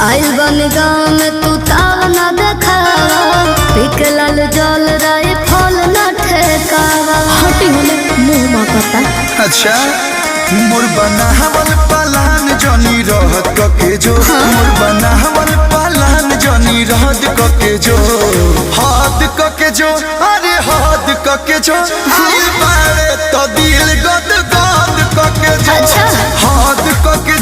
आइल बन गाँव में तू ताव न देखावा, पिकलल जल रही फल न ठेकावा। हटी होने मुंह माकता। अच्छा, मोर बनावल पलान जनी रहत कके जो, मोर बनावल पलान जनी रहत कके जो, हद कके जो, अरे हद कके जो, आइल बाड़े तो दिल गद गद कके जो। अच्छा। हद कके